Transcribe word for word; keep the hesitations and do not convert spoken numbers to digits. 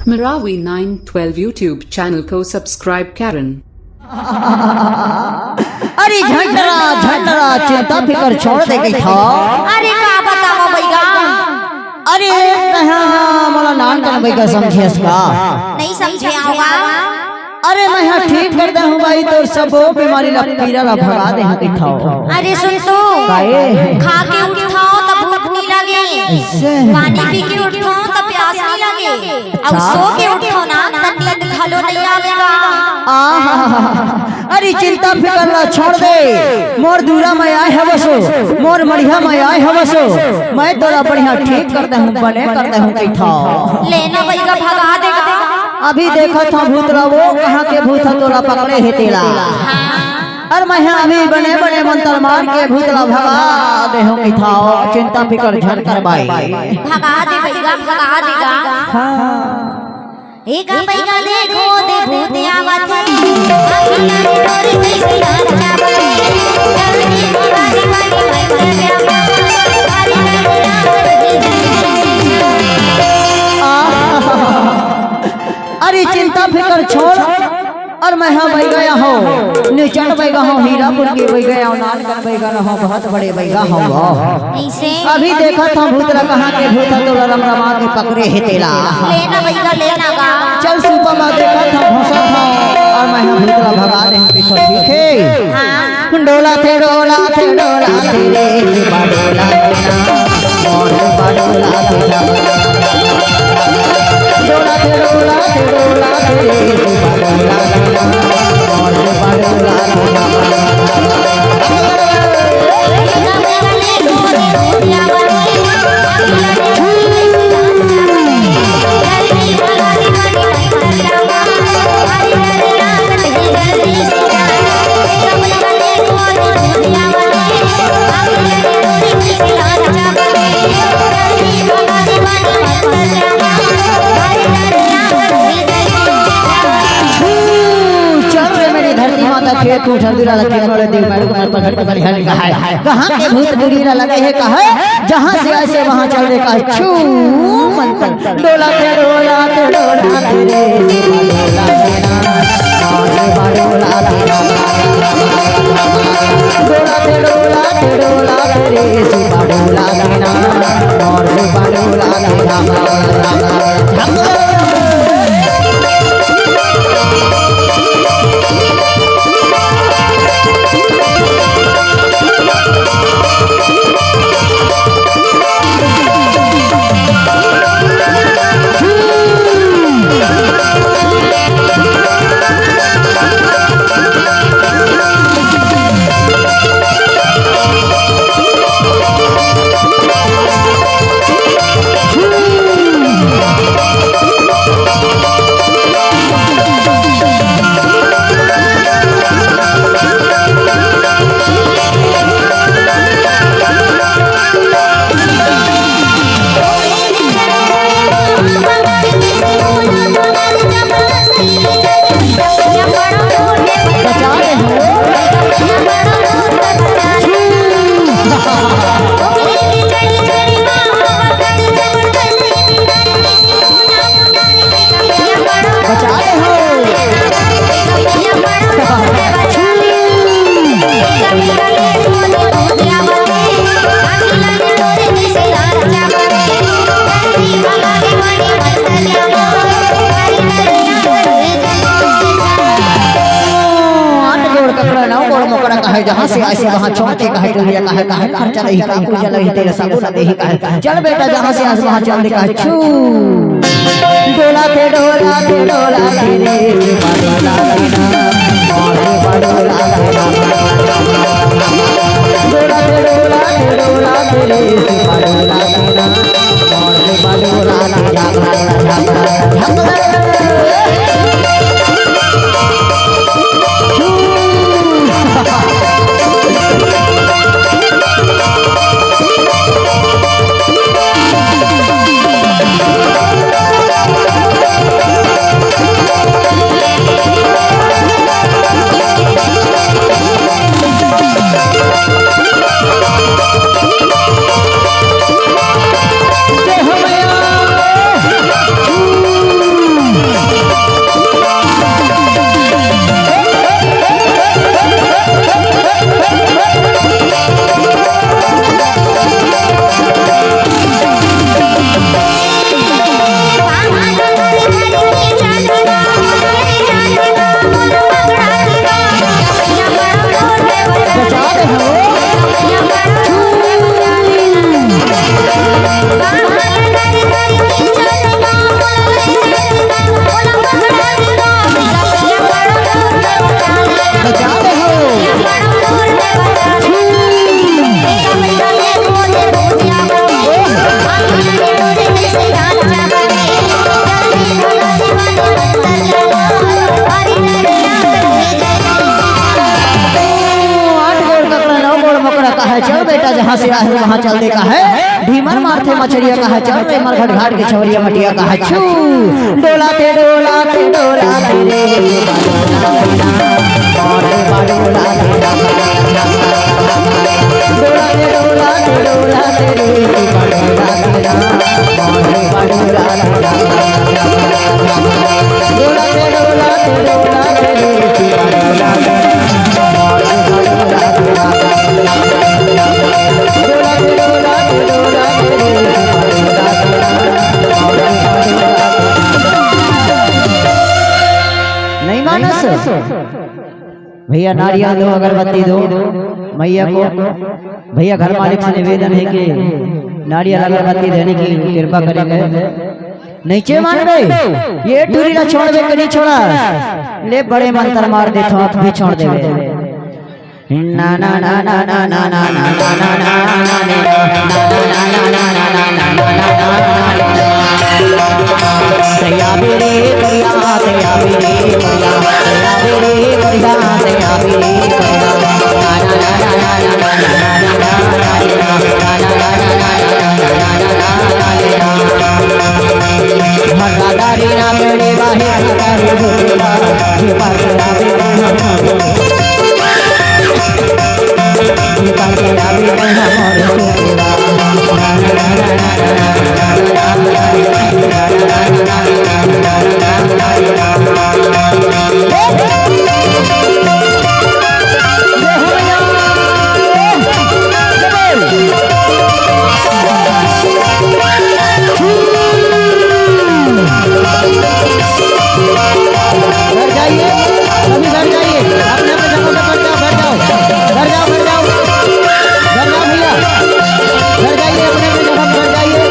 Marawi nine twelve YouTube channel को subscribe करें। अरे झंडरा, झंडरा, चिंता फिकर छोड़ दे गई था। अरे का बतावा बैगा? अरे कहाँ मोला नान कन बैगा समझेस का? नहीं समझे होगा। अरे मैं हा ठीक कर दे हूँ भाई, तोर सबो बीमारी ला, पीरा ला भगा दे हूँ कहिथव। अरे सुन तो, काहे? खा के उठथव त भूख नहीं लगे, ऐसे? पानी पी के उठथव त प्यास नहीं लगे, अउ अच्छा। सो के उठथव ना त नींद घलो नहीं आवेगा। आहा, अरे चिंता फिकर ला छोड़ दे, मोर दूरा में आए हवसो, मोर मड़िया में आए हवसो, मैं तोला बढ़िया ठीक कर दे हूँ, बने कर दे हूँ कहिथव। लेना बैगा भगा देगा। अभी देखत हव भूत ला, वो कहाँ के भूत ह तोला पकड़े हे तेला। अरे मैं हा अभी बने बने मंतर मार के भूत ला भगा दे हूँ कहिथव, चिंता फिकर झन कर बाई। भगा दे बैगा, भगा देगा। हाँ। ए का बैगा देखो दे भूत आवत हे। अरे चिंता फिकर छोड़, अउ मैं हा बैगा हूँ, निचट बैगा हूँ, हीरापुर के बैगा हूँ, नानकन बैगा न हूँ, बहुत बड़े बैगा हूँ। अभी देखत हव भूत ला, कहाँ के भूत ह तोला रमरमा के पकड़े हे तेला। लेना बैगा, लेना गा। चल सुपा मा देखत हव, घुसत हव, अउ मैं हा भूत ला भगा दे हूँ, ठीक हे? हाँ। डोला थे, डोला थे, डोला थे रे, डोला थे ना, मोर डोला थे ना। डोला थे, डोला थे, डोला थे रे, डोला थे ना, मोर डोला थे ना। चल रे मेरी धरती माता, खेत उठल दूरा लगे, मोरे देव मारू के मर पकड़ के बलिहारी कहाय। कहाँ के भूत दूरी ला लगे हे कहाय, जहाँ से आए से वहाँ चल दे कहाय। छू मंतर डोला थे, डोला थे, डोला थे रे, डोला थे ना, डोला थे, डोला थे, डोला थे रे, डोला थे ना, डोला थे ना। बचा ले हो। आठ गोड़ ककड़ा, नौ गोड़ मोकड़ा कहे, जहाँ से आए से वहाँ छोड़ दे कहे, टुरिया कहे, कहे खर्चा नहीं, का पूजा नहीं, तेरे साबुन नहीं कहे। चल बेटा, जहाँ से आए से वहाँ चल दे कहे। छू। डोला थे, डोला थे, डोला थे रे, डोला थे ना, डोला थे, डोला थे ना। डोला थे, डोला थे, डोला थे रे, डोला थे ना, डोला थे, डोला थे, डोला थे, डोला थे। आठ गोड़ ककड़ा, नौ गोड़ मकड़ा कहे, चल बेटा जहाँ से आए हो वहाँ चल दे कहे। ढीमर मारथे मछरिया कहे, चल रे मरघट घाट के छवरिया मटिया कहे, छू। डोला ते, डोला ते, डोला ते रे। डोला ते, डोला ते, डोला ते रे। नहीं मानस। भैया, नारियल दो, अगरबत्ती दो मैया को। भैया, घर मालिक से निवेदन है कि नारियल अगरबत्ती देने की कृपा करेंगे। नीचे मान गए, ये टूरी ला छोड़ दे, कहीं छोड़ा। ले, बड़े मंत्र मार दे तो आप भी छोड़ दे। घर जाइए, सभी घर जाइए, अपने अपने जगह पे बैठ जाओ, बैठ जाओ, घर जाओ, घर जाओ, घर जाओ भैया, घर जाइए, अपने अपने जगह पे बैठ जाइए।